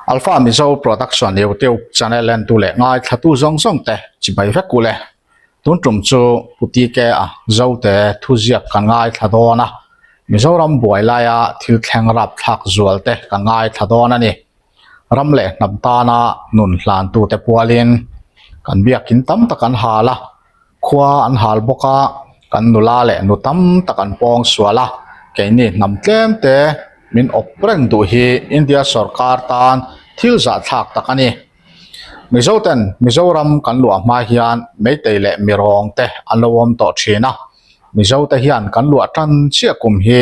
Alpha Mizo Production YouTube channel entu leh ngaithlatu zawng zawng te chibai vek u le. Tun tum chu Pu TK a Zote thuziak kan ngaithla dawn a, Mizoram buai laia thil thleng rapthlak zual te kan ngaithla dawn a ni. Ram leh hnam tana nun hlantute pualin kan biakin tam tak an hal a, Khua an hal bawk a, kan nula leh nu tam tak an pawng sual a, keini hnam tlem te min awp reng duh hi India sawrkar tan thil zahthlak tak a ni. Mizo ten Mizoram kan luah hma hian Meitei leh Mirawng te an lo awm tawh thin a, Mizo te hian kan luah tan chiah kum hi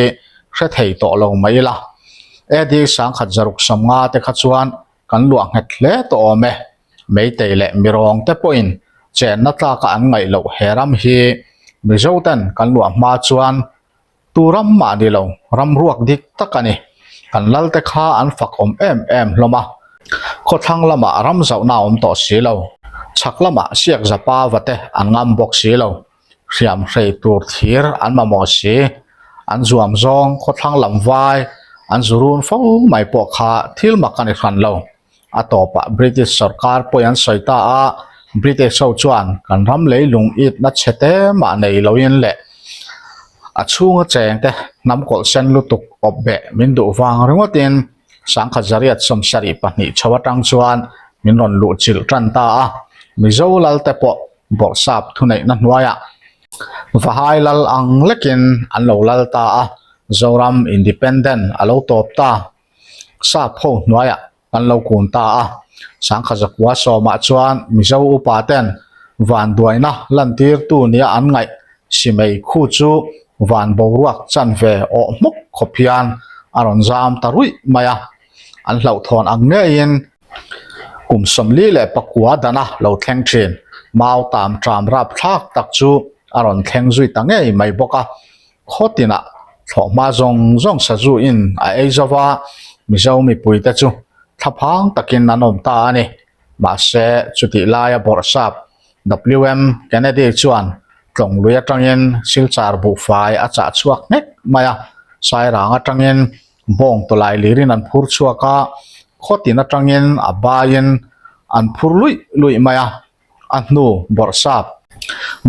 hre thei tawh lo mai ila. AD 1965 te kha chuan kan luah nghet hle tawh awm e. Meitei leh Mirawng te pawhin chenna tlaka an ngaih loh he ram hi Mizo ten kan luah hma chuan tu ram mah ni lo, ram ruak dik tak a ni. Kan lal te kha an fak awm em em hlawm a, khawthlang lamah ram zauhna a awm tawh si lo, chhak lamah siak zapa va te an ngam bawk si lo, hriam hrei tur thir an mamawh si, an zuam zawng khawthlang lam vai an zu run fo mai pawh kha thil mak a ni hran lo. A tawpah British sorkar pawh an sawi ta a, British ho chuan kan ram leilung itna chhe te mah nei loin leh a chhunga cheng te hnam kawlh sen lutuk awp beh min duh vang ringawtin sangkhat zariat 72 chho atang chuan min rawn luh chilh tan ta a, Mizo lal te pawh bawrhsap thuneihna hnuaiah Vahai lal ang lekin an lo lal ta a, Zoram Independent a lo tawp ta. Sap ho hnuaiah kan lo kun ta a, sangkhat zakua sawmah chuan Mizo upa ten vanduaina lantirtu nia an ngaih simei khu chu van boruak chanve awh hmuk khawp hian a rawn zam ta ruih mai a, an hlauhthawn ang ngeiin kum 44 dana lo thleng thin mau tam tram rapthlak tak chu a rawn thleng zui ta ngei mai bawk a. Khaw tinah thlawhhma zawng zawng sazu in a ei zo va, Mizo mipuite chu thlaphang takin an awm ta a ni. Mahse, chutih laia bawrhsap WM Kennedy chuan tlawng lui atangin Silchar buhfai a chah chhuak nghek mai a, Sairang atangin bawng tawlai lirin an phur chhuak a, khaw tin atangin a baiin an phur luih luih mai a. A hnu bawrhsap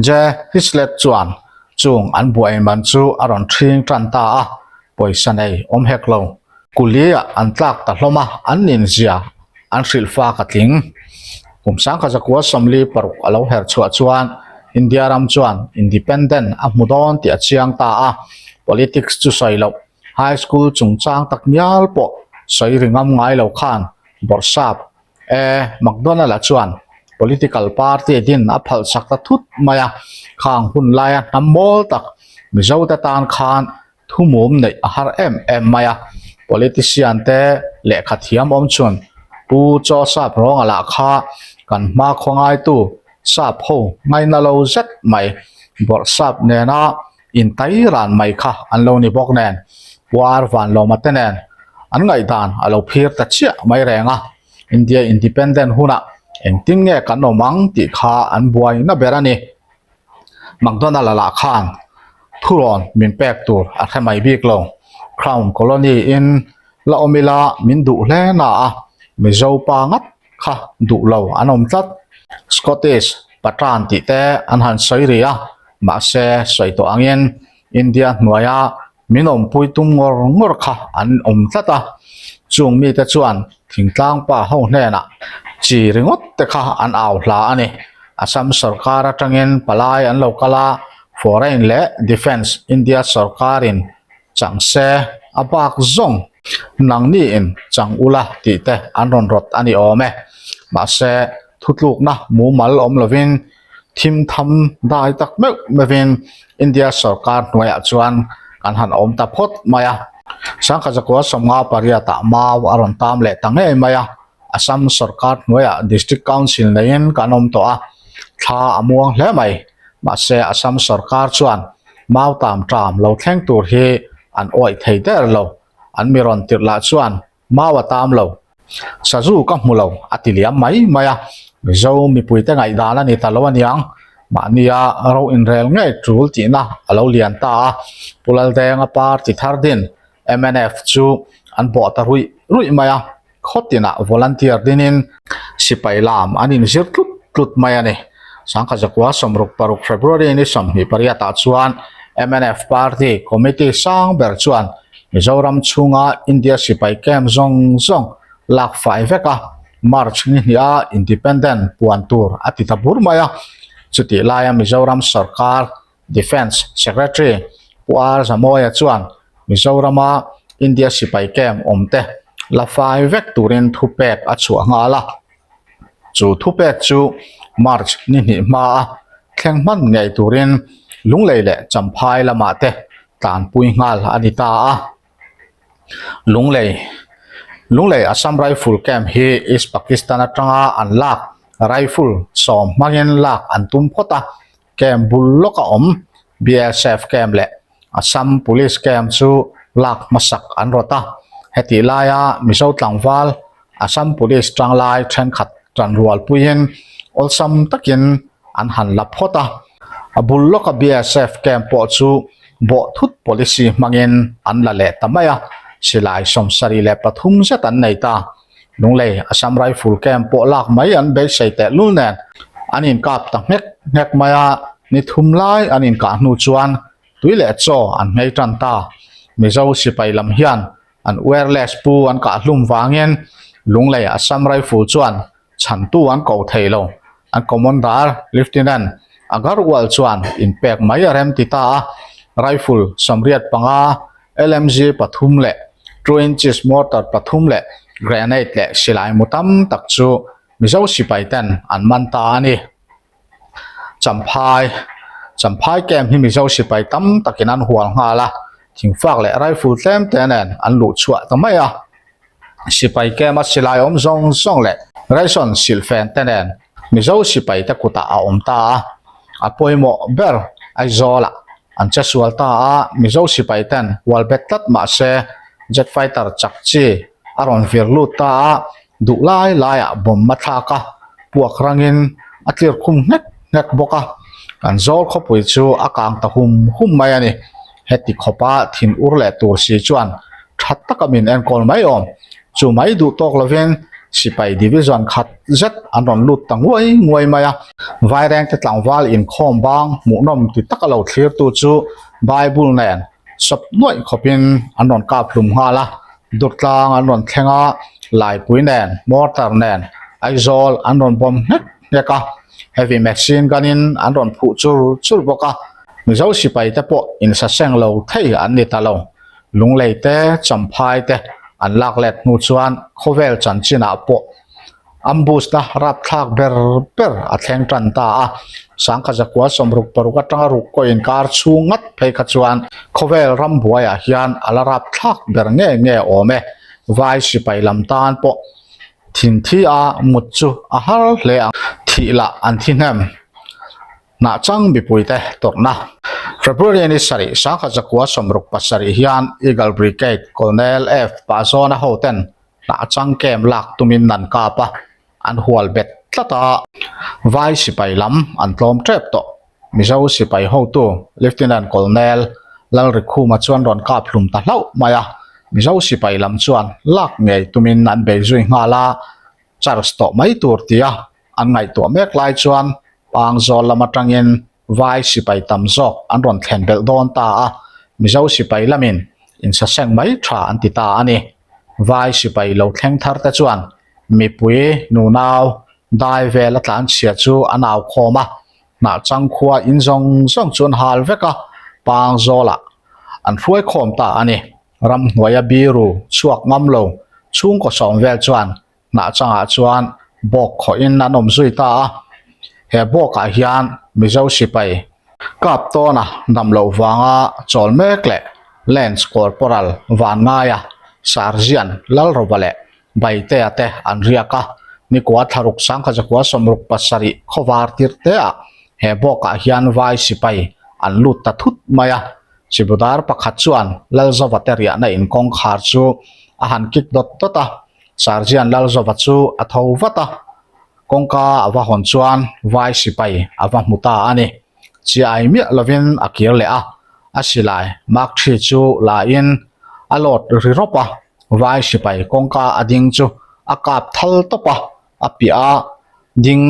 J. Hislet chuan chung an buai man chu a rawn ṭhing ṭan ta a, pawisa nei awm hek lo. Kuliah an tlak ta hlawm a, an ninzia an hrilh fak a tling. Kum 1946 a lo her chhuah chuan India ram chuan independent a hmu dawn tih a chiang ta a, politics chu sawi loh high school chungchang tak ngial pawh sawi ri ngam ngai lo khan bawrhsap E, McDonald-a chuan political party din a phalh chak ta thut mai a, khang hun laia hnam mawl tak Mizote tan khan thumum neih a har em em mai a. Politician te lehkha thiam awm chhun Pu Chaw Sap Rawnga lah kha kan hma khaw ngaitu sap ho ngaina lo zet mai bawrhsap nena intai ran mai kha an lo ni bawk nen Puar Vanlawma te nen an ngaihdan a lo phir ta chiah mai reng a, India Independent hunah engtin nge kan awm ang tih kha an buai na ber a ni. McDonald-a lah khan thurawn min pek tur a hre mai bik lo. Crown Colony in la awm ila min duh hle na a, Mizo pa ngat kha duh lo an awm tlat. Scottish Pathan tih te an han sawi ri a, mahse sawi tawh angin India hnuaia min awmpui tum ngawr ngawr kha an awm tlat a, chung mite chuan thingtlang pa ho hnenah chi ringawt te kha an au hla a ni. Assam sorkar atangin palai an lo kal a, Foreign leh Defence India sorkarin chang se a bak zawng nangniin chang ula tih te an rawn rawt a ni awm e. Mahse, thutlukna mumal awm lovin thim tham dai tak meuh meuhin India sorkar hnuaiah chuan kan han awm ta phawt mai a. Sangkhat zakua 58 ah mau a rawn tam leh ta ngei mai a. Assam sorkar hnuaiah District Council neiin kan awm tawh a, thla a muang hle mai. Mahse, Assam sorkar chuan mau tam ṭam lo thleng tur hi an awih thei der lo. An mi rawn tirh lah chuan mau a tam lo. Sazu ka hmu lo a ti liam mai mai a, Mizo mipuite ngaihdan a ni ta lo aniang. Mahnia ro inrel ngei ṭul tihna a lo lian ta a, Pu Laldenga party thar din mnf chu an bawh ta ruih ruih mai a. Khaw tinah volunteer dinin sipai lam an inzir tlut tlut mai a ni. Sangkhat zakua 66 February ni 28 ah chuan mnf party committee sang ber chuan Mizoram chhunga India sipai camp zawng zawng lak fai vek a, March ni hniha independent puan tur a ti ta bur mai a. Chutih laia Mizoram sorkar Defence Secretary Pu R Zamawia chuan Mizorama India sipai camp awmte la fai vek turin thupek a chhuah nghal a. Chu thupek chu March ni hnih hmaa thleng hman ngei turin Lunglei leh Champhai lamah te tlanpui nghal a ni ta a. Lunglei Lunglei Assam Rifle Camp hi East Pakistan atanga an lak rifle sawm hmangin lak an tum phawt a. Camp bul lawka awm BSF camp leh Assam Police camp chu lak hmasak an rawt a. Hetih laia Mizo tlangval Assam Police tanglai thenkhat tanrual puiin awlsam takin an han la phawt a. A bul lawka BSF camp pawh chu bawh thut policy hmangin an la leh ta mai a, silai 73 zet an nei ta. Lunglei Assam Rifle Camp pawh lak mai an beisei tehlul nen an inkap ta nghek nghek mai a, ni thum lai an inkah hnu chuan tui leh chaw an nghei tan ta. Mizo sipai lam hian an wireless pu an kah hlum vangin Lunglei Assam Rifle chuan chhantu an ko thei lo. An Commander Lieutenant Agarwal chuan inpek mai a rem ti ta a, Rifle 85, LMG pathum leh 2 inches mortar pathum leh grenade leh silai mu tam tak chu Mizo sipai ten an man ta a ni. Champhai Champhai camp hi Mizo sipai tam takin an hual nghal a, thingfak leh rifle tlem te nen an luh chhuah ta mai a. Sipai camp a silai awm zawng zawng leh ration silhfen te nen Mizo sipai te kutah a awm ta a, a pawimawh ber Aizawlah an che sual ta a, Mizo sipai ten hual bet tlat mah se jet fighter chak chi a rawn vir lut ta a, duh lai laiah bomb a thlak a, puak rangin a tlir khum nghek nghek bawk a, kan zawl khawpui chu a kang ta hum hum mai a ni. Heti khawpa thin ur leh tur si chuan tha taka min enkawl mai awm. Chu mai duh tawk lovin sipai division khat zet an rawn lut ta nguai nguai mai a. Vairengte tlangval inkhawm bang hmuhnawm ti taka lo thlirtu chu Bible nen sawp nuaih khawpin an rawn kap hlum nghal a. Durtlang an rawn thleng a, Laipui nen, mortar nen Aizawl an rawn bawm nghek nghek a. Heavy machine gun in an rawn phuh chur chur bawk a. Mizo sipai te pawh insaseng lo thei an ni ta lo. Lunglei te, Champhai te an lak let hnu chuan khawvel chanchinah pawh ambush na rapthlak ber ber a thleng tan ta a. Sangkhat zakua 66 atanga ruk kaw inkar chhung ngat phei kha chuan khawvel ram buaiah hian a la rapthlak ber nge nge awm e. Vai sipai lam tan pawh thinthi a mut chu a har hle ang. Thih lah an thi hnem. Hnah chang mipuite tawrhna. February ni sarih sangkhat zakua 67 hian Eagle Brigade Colonel F Pazawna hoten hnah chang camp lak tumin an kap a, an hual bet tlat a. Vai sipai lam an tlawm tep tawh. Mizo sipai hotu Lieutenant Colonel Lalrikhuma chuan rawn kap hlum ta hlauh mai a, Mizo sipai lam chuan lak ngei tumin an bei zui nghal a, charge tawh mai tur tia an ngaihtuah mek lai chuan Pangzawl lam atangin vai sipai tam zawk an rawn thlen belh dawn ta a, Mizo sipai lamin insaseng mai tha an ti ta a ni. Vai sipai lo thleng thar te chuan mipui nunau dai vel a tlanchhia chu an au khawm a, hnah chang khua in zawng zawng chu an hal vek a, Pangzawlah an hruai khawm ta a ni. Ramhnuaia biru chhuak ngam lo chhungkaw sawm vel chuan hnah changah chuan bawk khawhin an awm zui ta a. He bawkah hian Mizo sipai kap tawna dam loh vanga chawl mek leh Lance Corporal Vannaia, Sergeant Lalrova leh Baitea te an riak a. Nikua thlaruk sangkhat zakua 67 khawvar tir teah he bawkah hian vai sipai an lut ta thut mai a. Sibudar pakhat chuan Lalzova te riahna in kawngkhar chu a han kik dawt dawt a. Sergeant Lalzova chu a tho vat a, kawngka a va hawn chuan vai sipai a va hmu ta a ni. Chiai miah lovin a kir leh a, a silai mark three chu la in a load ri rawp a, vai sipai kawngka a ding chu A kap thal tawp a, a piah a ding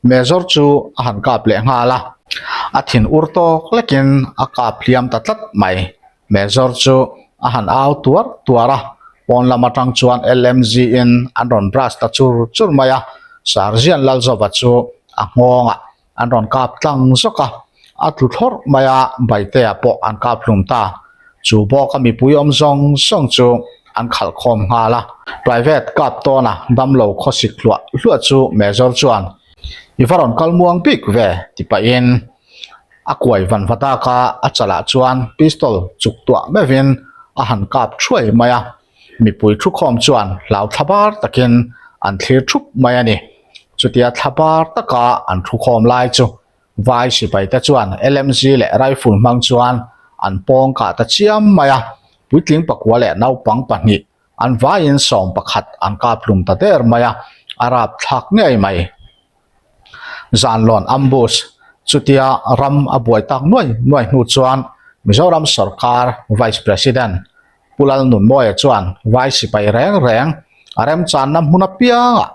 Major chu a han kap leh nghal a. A thin ur tawk lekin a kap hliam ta tlat mai. Major chu a han au tuar tuar a, pawn lam atang chuan LMG in an rawn brush ta chur chur mai a, Sergeant Lalzova chu a nghawngah an rawn kap tlang zawk a, a tlu thlawrh mai a, Baitea pawh an kap hlum ta. Chu bawka mipui awm zawng zawng chu an khalh khawm nghal a. Private kap tawna damlo khawsik hluah hluah chu Major chuan, I va rawn kal muang bik ve, ti pahin a kuai van va dak a, a chalah chuan pistol chuk tuah meuhin a han kap thuai mai a. Mipui thukhawm chuan hlau thlabar takin an thlir thup mai a ni. Chutia thlabar taka an thukhawm lai chu Vai sipai te chuan LMG leh rifle hmang chuan an pawng kah ta chiam mai a, puitling pakua leh naupang pahnih an vaiin sawm pakhat an kap hlum ta der mai a, a rap thlak ngei mai. Zanlawn ambush chutia ram a buai tak nuai nuai hnu chuan Mizoram sorkar Vice President Pu Lalnunmawia chuan vai sipai reng reng a remchanna hmun apiangah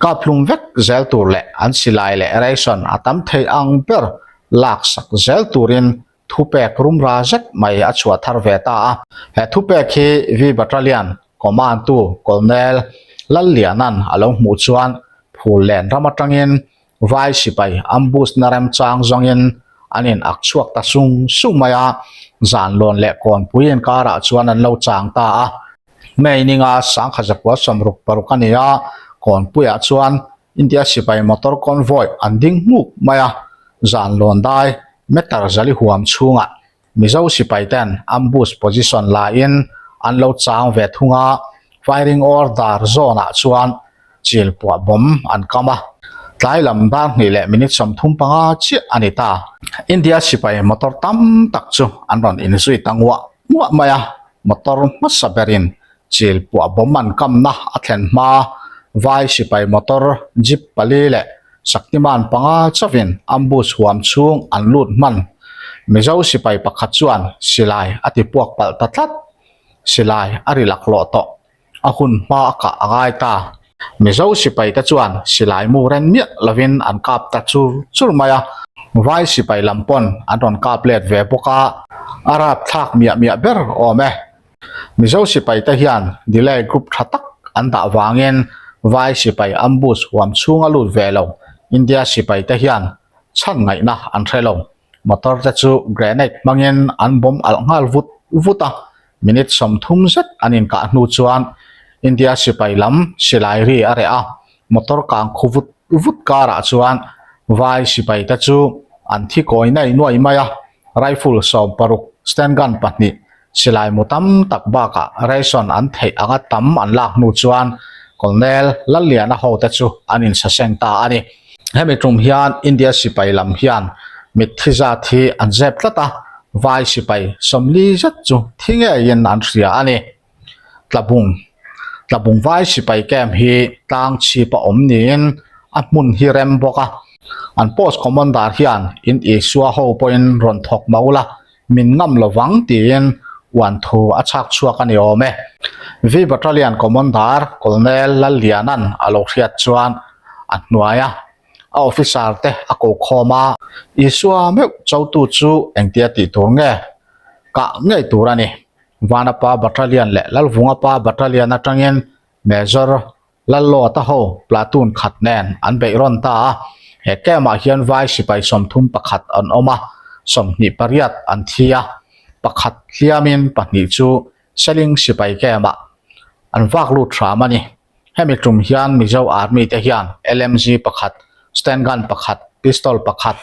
kaphlum vek zel tur leh an silai leh ration a tam thei ang ber laksak zel turin thupek rumra zet mai a chhuah thar ve ta a. He thupek hi V Battalion Command-tu Colonel Lalliana'n a lo hmuh chuan phul len ram atangin Vai sipai ambush na remchang zawngin an in ak chhuak ta sung sung mai a, zan lawn leh kawnpui inkarah chuan an lo chang ta a. May ninga sangkha zakua sawmruk paruk a ni a, kawnpuiah chuan India sipai motor convoy an ding hmuk mai a, zan lawn dai meter zali huam chhungah Mizo sipai ten ambush position la in an lo chang ve thung a, firing order zone ah chuan chil puah bawm an kam a, tlai lam dar hnih leh minute 35 chiah a ni ta. India sipai motor tam tak chu an rawn inzui ta nguah nguah mai a, motor hmasa berin chil puah bawm an kamna a thlen hma vai sipai motor jeep pali leh Shaktiman panga chauhin ambush huam chhung an lut hman. Mizo sipai pakhat chuan silai a ti puak palh ta tlat. Silai a ri laklawh tawh. A hun hma a kah a ngai ta. Mizo sipai te chuan silai mu ren miah lovin an kap ta chur chur mai a. Vai sipai lam pawn an rawn kap let ve bawk a, a rapthlak miah miah ber awm e. Mizo sipai te hian delay group tha tak an dah vangin vai sipai ambush huam chhunga lut ve lo India sipai te hian chhan ngaihna an hre lo. Motor te chu grenade hmangin an bomb alh nghal vut vut a, minute 30 zet an inkah hnu chuan India sipai lam silai ri a reh a, motor kang khu vut vut karah chuan vai sipai te chu an thi kawi nei nuai mai a, rifle 16, stand gun pahnih Silai mu tam tak bakah ration an theih anga tam an lak hnu chuan Colonel Lalliana hote chu an insaseng ta a ni. Hemi tum hian India sipai lam hian mitthi zat hi an zep tlat a, vai sipai 40 zet chu thi ngeiin an hria a ni. Tlabung Tlabung vai sipai camp hi tlang chhip a awm niin a hmun hi rem bawk a, an post commander hian in Isua ho pawhin rawn thawk maul a, Min ngam lo vang tiin uan thu a chhak chhuak a ni awm e. V Battalion Commander Colonel Lalliana'n a lo hriat chuan a hnuai a, a officer te a ko khawm a. Isua meuh chotu chu engtia tih tur nge? Kah ngei tur a ni. Vanapa Battalion leh Lalvungapa Battalion atangin Major Lallawta ho platoon khat nen an beih rawn ta a, he camp ah hian vai sipai 31 an awm a, 28 an thi a, pakhat hliamin pahnih chu Seling sipai camp ah an vak lut hram a ni. Hemi tum hian Mizo Army te hian LMG pakhat, stand gun pakhat, pistol pakhat,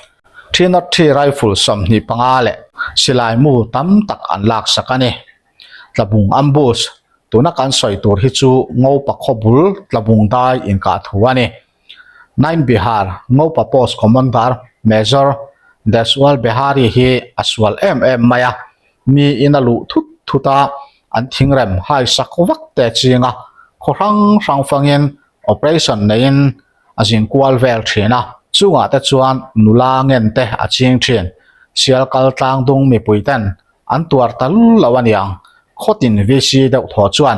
303 rifle 25 leh silai mu tam tak an laksak a ni. Tlabung ambush Tuna kan sawi tur hi chu Ngopa khaw bul Tlabung dai inkah thu a ni. Nine Bihar, Ngopa Post Commander Major Deswal Behari hi a sual em em mai a, mi in a luh thut thut a, an thingrem hai sak vak te ching a, khaw hrang hrang fangin operation neiin a zin kual vel thin a, chungah te chuan nula ngen te a ching thin. Sial kal tlang dung mipui ten An tuar ta lul lo a niang. Khawtin VC deuh thaw chuan.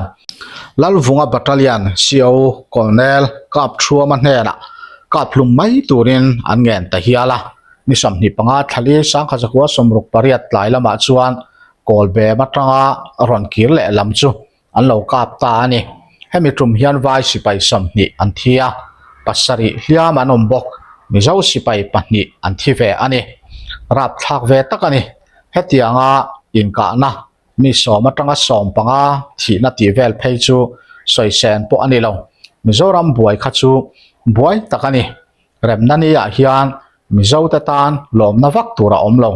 Lalvunga Battalion CO Colonel Kapthuama hnenah kaphlum mai turin an ngen ta hial a. Ni 25 thlali Sangkhazakua 68 tlai lamah chuan Kawlbem atanga rawn kir leh lam chu an lo kap ta a ni. Hemi tum hian vai sipai 20 an thi a, pasarih hliam an awm bawk. Mizo sipai pahnih an thi ve a ni. Rapthlak ve tak a ni. Hetianga inkahna mi sawm atanga 15 thihna tih vel phei chu sawisen pawh a ni lo. Mizoram buai kha chu buai tak a ni. Remna ni ah hian Mizote tan lawmna vak tur a awm lo.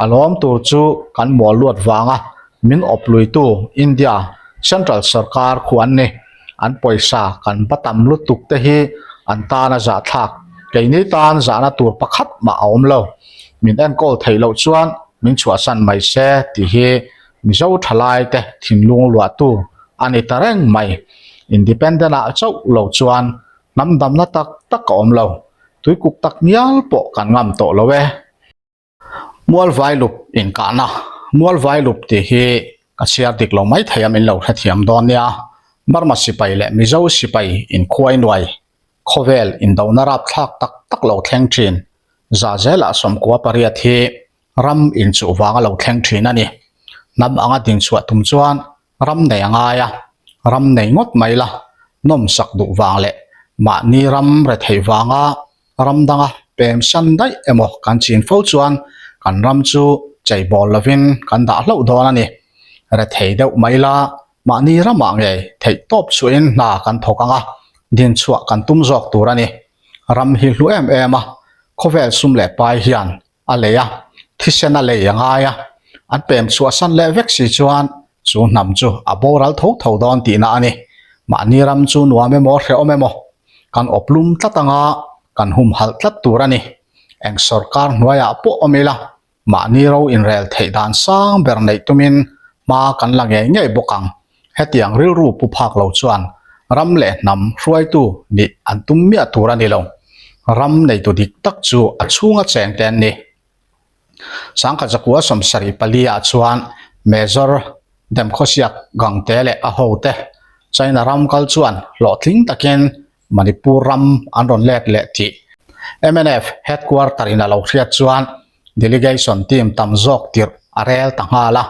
A lawm tur chu kan mual luat vanga min awp luitu India Central Sorkar khu an ni. An pawisa kan ba tam lutuk te hi an tan a zahthlak. Keini tan zahna tur pakhat mah a awm lo. Min enkawl theih loh chuan min chhuahsan mai se tih hi Mizo thalai te thinlung luahtu a ni ta reng mai. Independent ah chauh lo chuan hnam damna tak tak a awm lo. Tuikuk tak ngial pawh kan ngam tawh lo e. Mualvailup inkahna, Mualvailup tih hi ka chhiar dik lo mai thei a min lo hrethiam dawn nia. Burma sipai leh Mizo sipai inkhuai nuai khawvel indona rapthlak tak tak lo thleng thin. Za zelah 18 hi ram inchuh vanga lo thleng thin a ni. Hnam anga dinchhuah tum chuan ram nei a ngai a, ram nei ngawt mai la, nawmsak duh vang leh mahni ram retheih vanga ram danga pem san daih emaw kan chin fo chuan kan ram chu cheibawl lovin kan dah hlauh dawn a ni. Rethei deuh mai la, mahni ramah ngei theih tawp chhuahin hna kan thawk ang a, dinchhuah kan tum zawk tur a ni. Ram hi hlu em em a, khawvel sum leh pai hian a lei a, thisen a lei a ngai a, an pem chhuahsan leh vek si chuan chu hnam chu a boral tho tho dawn tihna a ni. Mahni ram chu nuam emaw hrehawm emaw kan awp lum tlat anga kan humhalh tlat tur a ni. Eng sawrkar hnuaiah pawh awm ila mahni ro inrel theih dan sang ber neih tumin hma kan la ngei ngei bawk ang. Hetiang rilru pu phak lo chuan ram leh hnam hruaitu nih an tum miah tur a ni lo. Ram neitu dik tak chu a chhunga cheng te an ni. Sangkhat zakua 74 ah chuan Major Demkhawsiak Gangte leh a hote China ram kal chuan hlawhtling takin Manipur ram an rawn let leh tih mnf headquarter in a lo hriat chuan Delegation team tam zawk tirh a rel ta nghal a,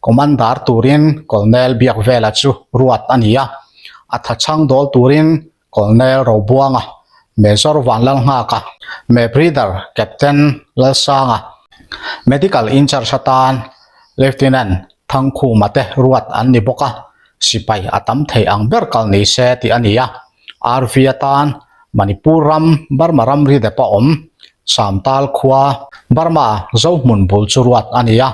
Commander turin Colonel Biakvela chu ruat a ni a, a thachhang dawl turin Colonel Robuanga, Major Vanlalnghaka, Mebreeder Captain Lalsanga, Medical Incharge atan Lieutenant Thangkhuma te ruat an ni bawk a, sipai a tam thei ang ber kal ni se tih a ni a. RV atan Manipur ram Burma ramri depa awm Samtal khua Burma Zohmun bul chu ruat a ni a,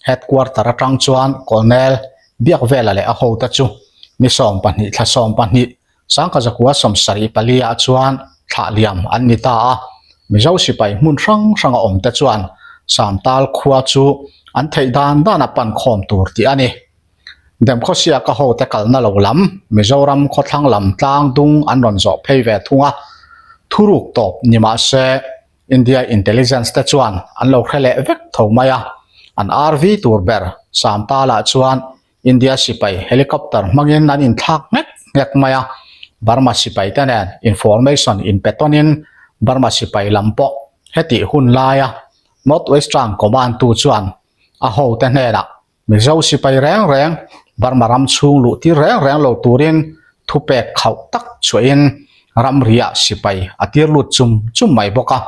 headquarter atang chuan Colonel Biakvela leh a hote chu ni 12 thla 12 Sangkazakua 74 ah chuan thlah liam an ni ta a, Mizo sipai hmun hrang hranga awmte chuan Samtal khua chu an theih dan dana pan khawm tur tih a ni. Demkhawsia ka hote kalna lo lam Mizoram khawthlang lam tlang dung an rawn zawh phei ve thung a, thuruk tawp ni mah se India Intelligence te chuan an lo hre leh vek tho mai a, an RV tur ber Samtala chuan India sipai helicopter hmangin an inthlak nghek nghek mai a, Burma sipai te nen information inpe tawnin Burma sipai lam pawh hetih hun laia North Western Command tu chuan a hote hnenah Mizo sipai reng reng Burma ram chhung luh tir reng reng lo turin thupek khauh tak chhuahin ramriah sipai a tir lut chum chum mai bawk a,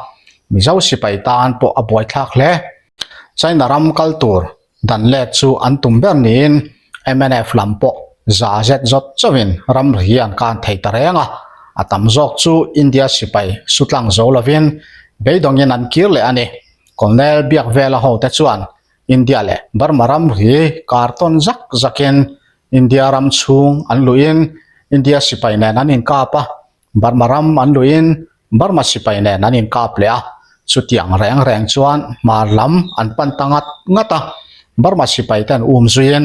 Mizo sipai tan pawh a buaithlak hle. China ram kal tur dan let chu an tum ber niin mnf lam pawh za zet zawt chauhin ramri an kan thei ta reng a, a tam zawk chu India sipai sutlang zo lovin beidawngin an kir leh a ni. Colonel Biakvela hote chuan India leh Burma ram hi kar tawn zak zakin India ram chhung an luhin India sipai nen an inkap a, Burma ram an luhin Burma sipai nen an inkap leh a, chutiang reng reng chuan hmar lam an pan ta ngat ngat a, Burma sipai ten um zuiin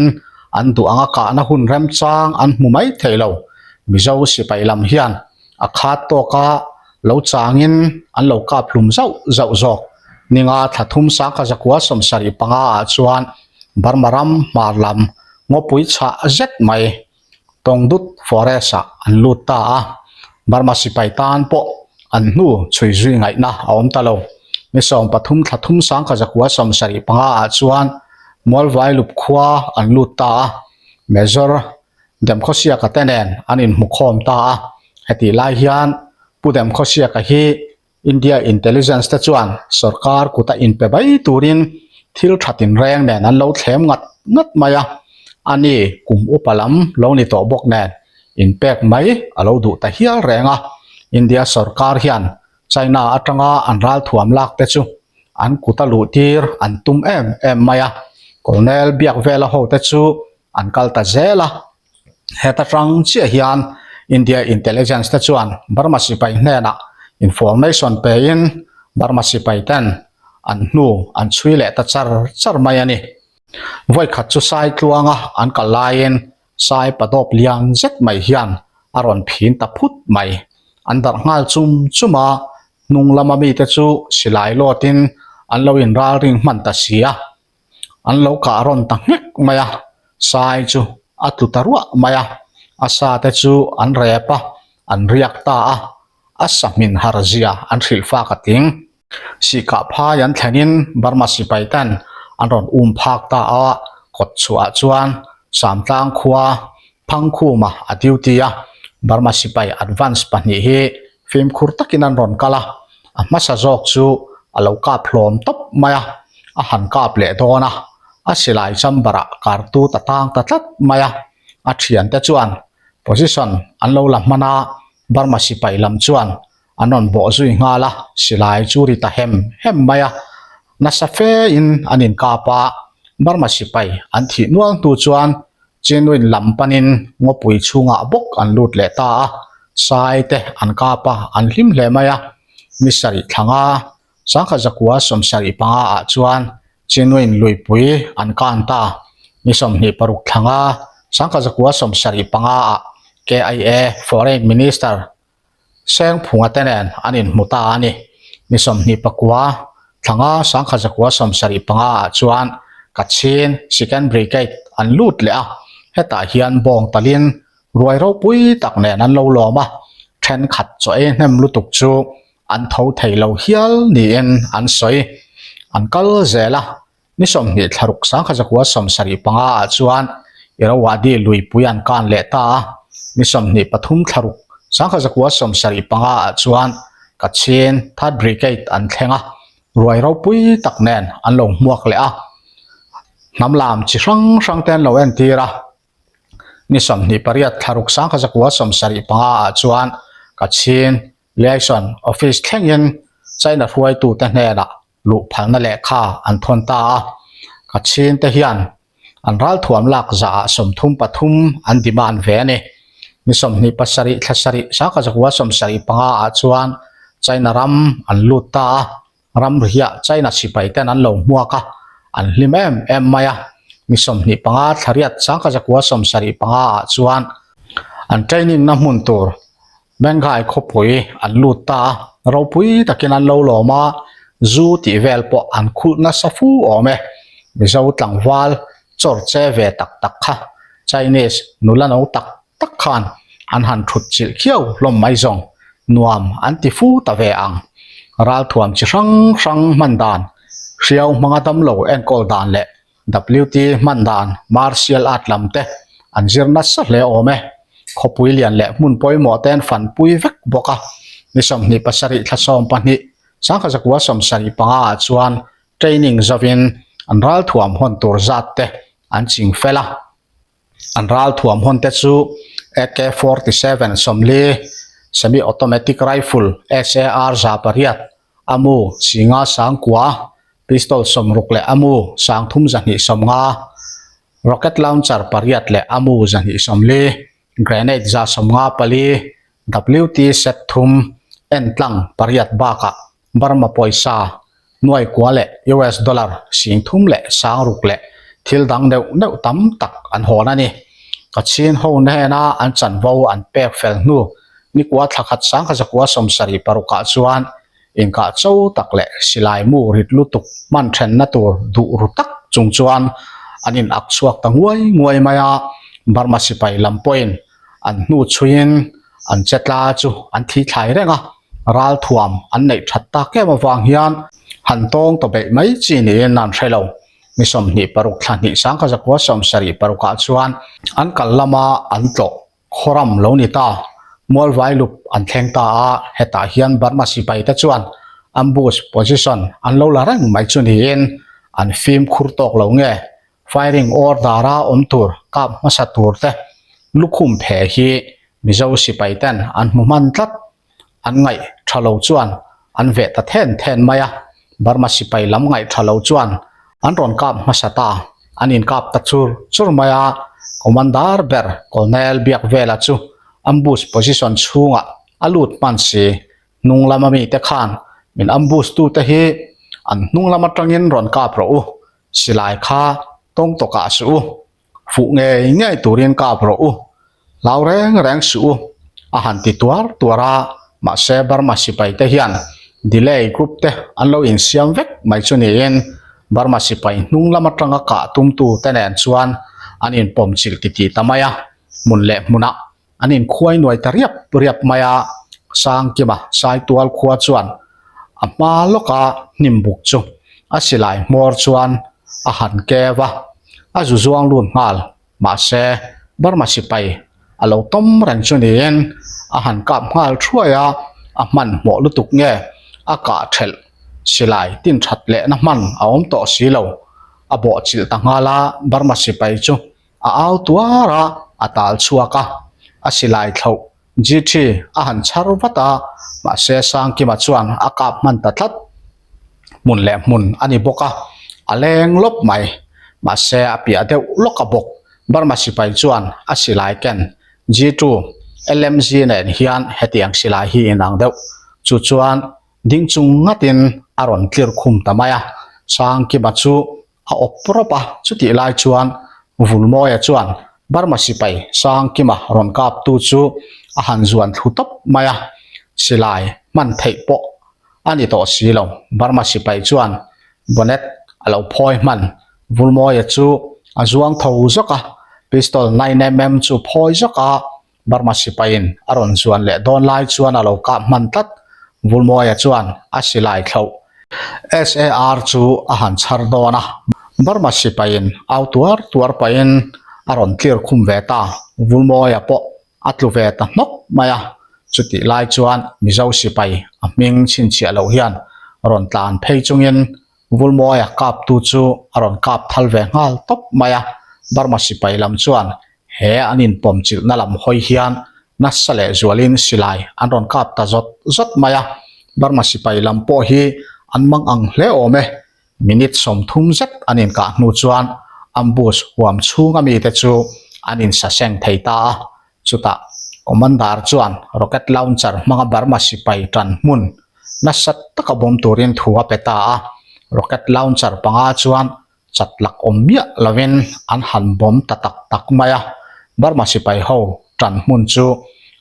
an duh anga kahna hun remchang an hmu mai thei lo, Mizo sipai lam hian a khat tawka lo changin an lo kap hlum zauh zauh zawk. Ninga thla thum sangkha zakua 75 ah chuan Burma ram hmar lam ngawpui chhah zet mai. Tawngdut Forest ah an lut ta a, Burma sipai tan pawh an hnu chhui zui ngaihna a awm ta lo. Ni 13 thla thum sangkha zakua 75 ah chuan Mualvai lup khua an lut ta a, Major Demkhawsiaka te nen an inhmukhawm ta a, hetih lai hian Pu Demkhawsiaka hi India Intelligence te chuan sorkar kuta inpe mai turin thil tha tinreng nen an lo thlem ngat ngat mai a, a ni kum upa lam lo ni tawh bawk nen inpek mai a lo duh ta hial reng a, India sorkar hian China atanga an ralthuam lak te chu an kuta luh tir an tum em em mai a, Colonel Biakvela ho te chu an kal ta zel a. Heta tang chiah hian India Intelligence te chuan Burma sipai hnenah information pein Burma sipai ten an hnu an chhui leh ta char char mai a ni. Vawikhat chu Sai tluanga an kal laiin Sai padawp lian zet mai hian a rawn phin ta phut mai. An darh nghal chum chum a, hnung lama mite chu silai lawtin an lo inralring hman ta si a. An lo kah rawn ta nghek mai a, sai chu a tlu ta ruah mai a, a sa te chu an rep a, an riak ta a, a sa hmin har zia an hrilh fak a ting. Sihkah phai an thlenin Burma sipai ten an rawn um phak ta a, kawt chhuah chuan Samtlang khua Phangkhuma a duty a, Burma sipai advance pahnih hi fimkhur takin an rawn kal a, a hmasa zawk chu a lo kap hlawm tawp mai a, a han kap leh dawn a, a silai chamber ah kartut a tang ta tlat mai a, a thiante chuan position an lo la hman a, Burma sipai lam chuan an rawn bawh zui nghal a, silai chu ri ta hem hem mai a, nasa fe in an inkap a, Burma sipai an thih nual hnu chuan Chinwin lam panin ngawpui chhungah bawk an lut leh ta a, sai te an kap a, an hlim hle mai a. Ni sarih thlanga sangkhat zakua 75 ah chuan Chinwin luipui an kan ta. Ni 26 thlanga sangkhat zakua 75 ah KIA Foreign Minister Sengphunga te nen an inhmu ta a ni. Ni 29, thlanga 1975 ah chuan Kachin Second Brigade an lut leh a, hetah hian bawng talin ruai ropui tak nen an lo lawm a, thenkhat chaw ei hnem lutuk chu an tho thei lo hial niin an sawi. An kal zel a, Ni 20 thla ruk 1975 ah chuan Irrawaddy luipui an kan leh ta a, ni 23 thla ruk 1975 ah chuan Kachin Third Brigade an thleng a, ruai ropui tak nen an lo hmuak leh a, hnam lam chi hrang hrang te an lo entir a. Ni 28 thla ruk 1975 ah chuan Kachin Liaison Office thlengin China hruaitute hnenah luh phalna lehkha an thawn ta a, Kachin te hian an ralthuam lak zahah 33 an demand ve a ni. Ni 27 thla sarih 1975 ah chuan China ram an lut ta a, ramriah China sipai ten an lo hmuak a, an hlim em em mai a. Ni 25 thla riat 1975 ah chuan an training na hmun tur Benghai khawpui an lut ta a, ropui takin an lo lawm a, zu tih vel pawh an khulh nasa fu awm e. Mizo tlangval chawr che ve tak tak kha Chinese nula no tak tak khan an han thut chilh khiau hlawm mai zawng nuam an ti fu ta ve ang. Ralthuam chi hrang hrang hman dan, hriau hmanga damlo enkawl dan leh WT hman dan martial art lam te an zir nasa hle awm e. Khawpui lian leh hmun pawimawh te an fanpui vek bawk a. Ni 27 thla 12, 1975 ah chuan training zovin an ralthuam hawn tur zat te an ching fel a. An ralthuam hawn te chu AK-47 sawmli, semi-automatic rifle SAR 800, a mu singa sangkua, pistol 60 leh a mu 3250, rocket launcher pariat leh a mu 240, grenade 154, WT set thum, entlang pariat bakah Burma pawisa nuai kua leh US dollar 3000 leh 6000 leh thil dang deuh deuh tam tak an hawn a ni. Kachin ho hnena an chanvo an pek fel hnu ni kua thla khat 1976 ah chuan inkah cho tak leh silai mu rit lutuk hman thenna tur duh ru tak chung chuan an in ak chhuak ta nguai nguai mai a, Burma sipai lam pawhin. An hnu chhuiin an che tla chu an thi thlai reng a, ralthuam an neih that tak em avang hian han tawng ta beih mai chi niin an hre lo. Ni 26 thla hnih sangkha zakua 70 parukah chuan an kal lama an tlawh Khawram lo ni ta, Mualvai lup an thleng ta a, hetah hian Burma sipai te chuan ambush position an lo la reng mai chu niin an fimkhur tawk lo nge, firing order a awm tur kap hmasa tur te lukhum phe hi Mizo sipai ten an hmu hman tlat. An ngaih tha lo chuan an veh ta then then mai a, Burma sipai lam ngaih tha lo chuan an rawn kap hmasa ta, an inkap ta chur chur mai a, Commander ber Colonel Biakvela chu ambush position chhungah a lut hman si, hnung lama mite khan min ambush tute hi an hnung lam atangin rawn kap rawh u, silai kha tawng tawkah suh u. Fuh ngei ngei turin kap rawh u, hlau reng reng suh u, a han ti tuar tuar a, mahse Burma sipai te hian delay group te an lo insiam vek mai chu niin Burma sipai hnung lam atanga kah tumtu te nen chuan an inpawm chilh titih ta mai a, hmun leh hmunah An inkhuai nuai ta riap riap mai a, Sangkima Saitual khua chuan a hma lawka hnim buk chu a silai hmawr chuan a han keu a, a zu zuang lut nghal. Mahse, Burma sipai a lo tawm reng chu niin a han kap nghal thuai a, a hmanhmawh lutuk nge a kah thelh silai tin that lehna hman a awm tawh si lo. A bawhchilh ta nghal a, Burma sipai chu A au tuar a, a tal chhuak a, a silai thloh GT a han chhar vat a, mahse Sangkima chuan a kap hman ta tlat. Hmun leh hmun a ni bawk a, a leng lawp mai. Mahse a piah deuh lawk a bawk. Burma sipai chuan a silai ken G2 LMG nen hian hetiang silai hi inang deuh. Chu chuan ding chung ngatin a rawn tlir khum ta mai a, Sangkima chu a awp rawp a, chutih lai chuan Vulmawia chuan Burma sipai Sangkima rawn kaptu chu a han zuan thlu tawp mai a, silai hman theih pawh a ni tawh si lo. Burma sipai chuan bonnet a lo phawi hman, Vulmawia chu a zuang tho zawk a, pistol 9mm chu phawi zawk a, Burma sipaiin a rawn zuan leh dawn lai chuan a lo kap hman tlat. Vulmawia chuan a silai thloh. SAR chu a han chhar dawn a, Burma sipaiin au tuar tuar pahin a rawn tlir khum ve ta. Vulmawia pawh a tlu ve ta hnawk mai a, chutih lai chuan Mizo sipai a hming chhinchhiah loh hian rawn tlan phei chungin Vulmawia kaptu chu a rawn kap thal ve nghal tawp mai a, Burma sipai lam chuan He an inpawm chilhna lam hawi hian nasa leh zualin silai an rawn kap ta zawt zawt mai a, Burma sipai lam pawh hi an mang ang hle awm e. Minute 30 zet an inkah hnu chuan ambush huam chhunga mite chu an insaseng thei ta a, chutah Commander chuan rocket launcher hmanga Burma sipai tan hmun nasa taka bawm turin thu a pe ta a, rocket launcher panga chuan chat lak awm miah lovin an han bawm ta tak tak mai a, Burma sipai ho tan hmun chu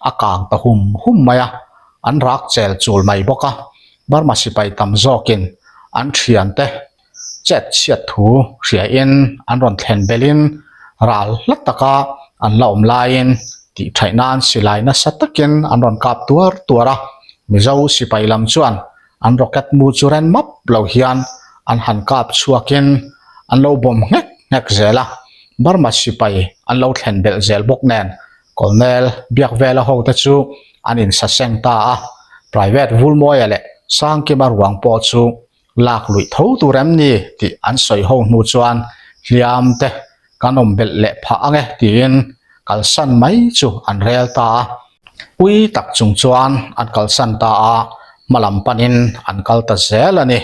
a kang ta hum hum mai a, an rak chel chul mai bawk a, Burma sipai tam zawkin an thiante chet chhiat thu hriain an rawn thlen belin ral hla taka an la awm laiin tih thaih nan silai nasa takin an rawn kap tuar tuar a, Mizo sipai lam chuan An rocket mu chu ren map lo hian an han kap chhuakin an lo bawm nghek nghek zel a, Burma sipai an lo thlen belh zel bawk nen Colonel Biakvela hote chu an insaseng ta a, Private Vulmawia leh Sangkima ruang pawh chu lak luih tho tur em ni tih an sawi ho hnu chuan hliam te kan awm belh leh phah ang e tiin kalsan mai chu an rel ta a. Pui tak chung chuan an kalsan ta a, hma lam panin an kal ta zel a ni.